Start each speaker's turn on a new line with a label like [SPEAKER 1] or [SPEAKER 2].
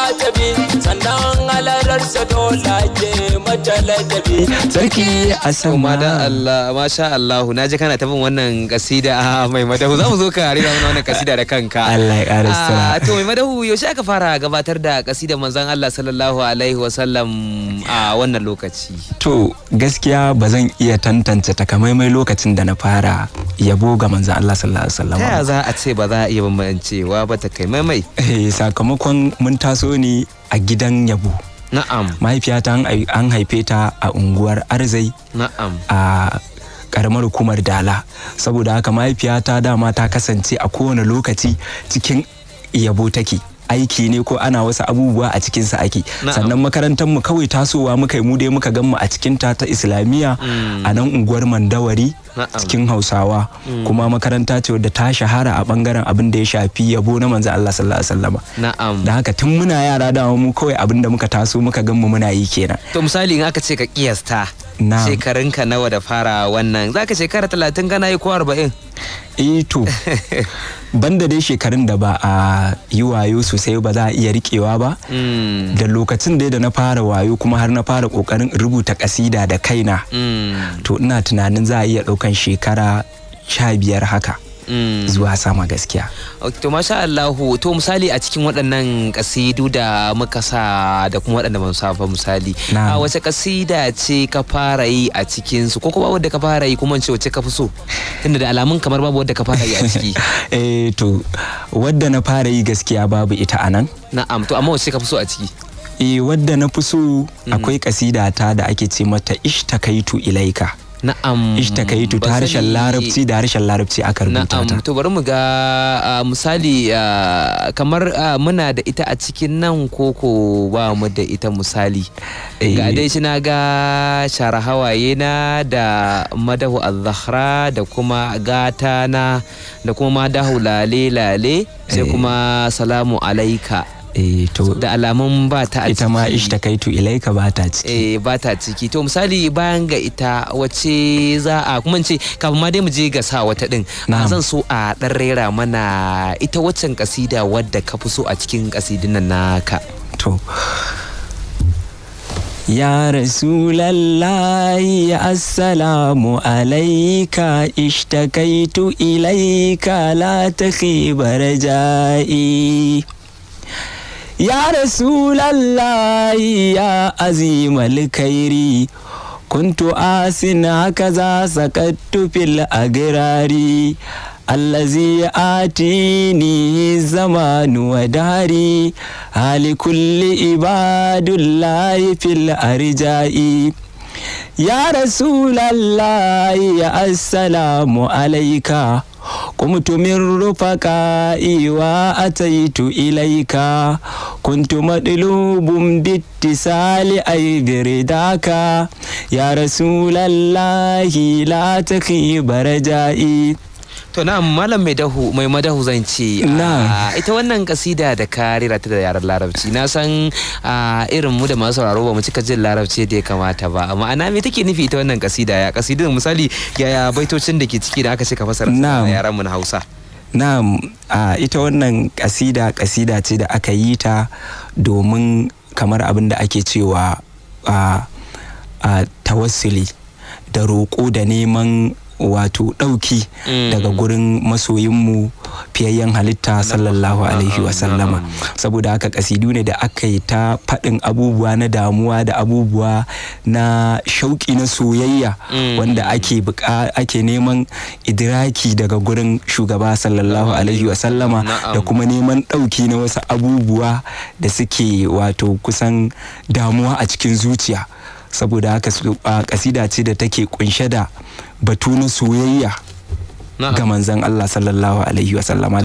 [SPEAKER 1] al'ajabi, sannan halararsa dole ake mata ladabi.
[SPEAKER 2] Sarki a sama.
[SPEAKER 3] Da Allah, masha Allah, na ji kana ta bin wannan kasida mai madahu. Za mu zo ka rera mana wannan kasida da kanka.
[SPEAKER 2] Allah ya ƙara sutura.
[SPEAKER 3] To mai madahu, yaushe aka fara gabatar da kasida manzon Allah sallallahu alaihi wasallam a wannan lokaci?
[SPEAKER 2] To gaskiya ba zan iya tantance takamaimai lokacin da na fara yabo ga manzon Allah sallallahu alaihi wasallam.
[SPEAKER 3] Ta ya za a ce ba za a iya bambancewa ba takamaimai?
[SPEAKER 2] Sakamakon mun taso ne a gidan yabo.
[SPEAKER 3] Na'am.
[SPEAKER 2] Mahaifiyata an haife ta a unguwar Arzai.
[SPEAKER 3] Na'am.
[SPEAKER 2] A karamar hukumar Dala. Saboda haka mahaifiyata dama ta kasance a kowane lokaci cikin yabo take. Aiki ne ko ana wasu abubuwa a cikinsa ake. Sannan makarantar mu kawai tasowa muka yi mu dai muka gan mu a cikin ta ta Islamiyya a nan unguwar Mandawari cikin Hausawa. Kuma makaranta ce wadda ta shahara a bangaren abin da ya shafi yabo na manzo Allah sallallahu alaihi wasallama.
[SPEAKER 3] Na'am.
[SPEAKER 2] Da haka tun muna yara dama mu kawai abin da muka taso muka gan mu muna yi kenan.
[SPEAKER 3] To misali in aka ce ka kiyasta shekarunka nawa da fara wannan, zaka shekara 30 kana yi ko 40?
[SPEAKER 2] Eh to banda dai shekarun da ba a yi wayo sosai ba za a iya rikewa ba. Da lokacin dai da na fara wayo kuma har na fara kokarin rubuta kasida da kaina, to ina tunanin za a iya daukan shekara 15 haka zuwa sama gaskiya.
[SPEAKER 3] To masha Allahu. To misali a cikin waɗannan kasidu da muka sa da kuma waɗanda ban sa ba, misali a wace kasida ce ka fara yi a cikin su, ko kuma wadda ka fara yi kuma ce wace ka fi so, tunda da alamun kamar babu wadda ka fara yi a ciki?
[SPEAKER 2] Eh to wadda na fara yi gaskiya babu ita anan.
[SPEAKER 3] Na'am. To amma wace ka fi so a ciki?
[SPEAKER 2] Eh wadda na fi so akwai kasida ta da ake ce mata Ishtakaitu Ilaika.
[SPEAKER 3] Na'am.
[SPEAKER 2] Ishtakaitu ta harshen Larabci, da harshen Larabci aka rubuta ta.
[SPEAKER 3] Na'am. To bari mu ga misali kamar muna da ita a cikin nan koko ba mu da ita misali. Ga dai shi na ga shara hawaye na da madahu al-zahra da kuma gata na da kuma madahu lale lale sai kuma salamu alaika.
[SPEAKER 2] To
[SPEAKER 3] da alamun ba ta a
[SPEAKER 2] ita ma Ishtakaitu Ilaika ba ta ciki.
[SPEAKER 3] Eh ba ta ciki. To misali bayan ga ita wace za a kuma ce kafin ma dai mu je ga sa wata din, zan so a dan rera mana ita waccan kasida wadda ka fi so a cikin kasidin nan naka.
[SPEAKER 2] To Ya Rasulallahi assalamu alaika, ishtakaitu ilaika la takhib rajai. Ya Rasulallahi ya azimal khairi, kuntu asin hakaza sakattu fil agrari, allazi atini zamanu wa dari, hali kulli ibadullahi fil arja'i. Ya Rasulallahi ya assalamu alaika, قمت من رفقائي وأتيت إليك، كنت مطلوب باتصال أي برداك، يا رسول الله لا تخيب رجائي.
[SPEAKER 3] To na'am, malam mai dahu, mai madahu zan ce, ita wannan kasida da ka rera ta da yaren Larabci, na san irin mu da masu sauraro ba mu cika jin Larabci da ya kamata ba, amma ana me take nufi ita wannan kasida? Ya kasidin misali yaya baitocin da ke ciki da aka ce ka fasara da yaren mu na Hausa?
[SPEAKER 2] Na'am, ita wannan kasida kasida ce da aka yi ta domin kamar abin da ake cewa tawassuli da roƙo da neman wato ɗauki daga gurin masoyinmu fiyayyen halitta sallallahu alaihi wasallama. Saboda haka kasidu ne da aka yi ta faɗin abubuwa na damuwa da abubuwa na shauƙi na soyayya wanda ake neman idiraki daga gurin shugaba sallallahu alaihi wasallama, da kuma neman ɗauki na wasu abubuwa da suke wato kusan damuwa a cikin zuciya. Saboda haka kasida ce da take kunshe da batu na soyayya ga manzon Allah sallallahu alaihi wasallama.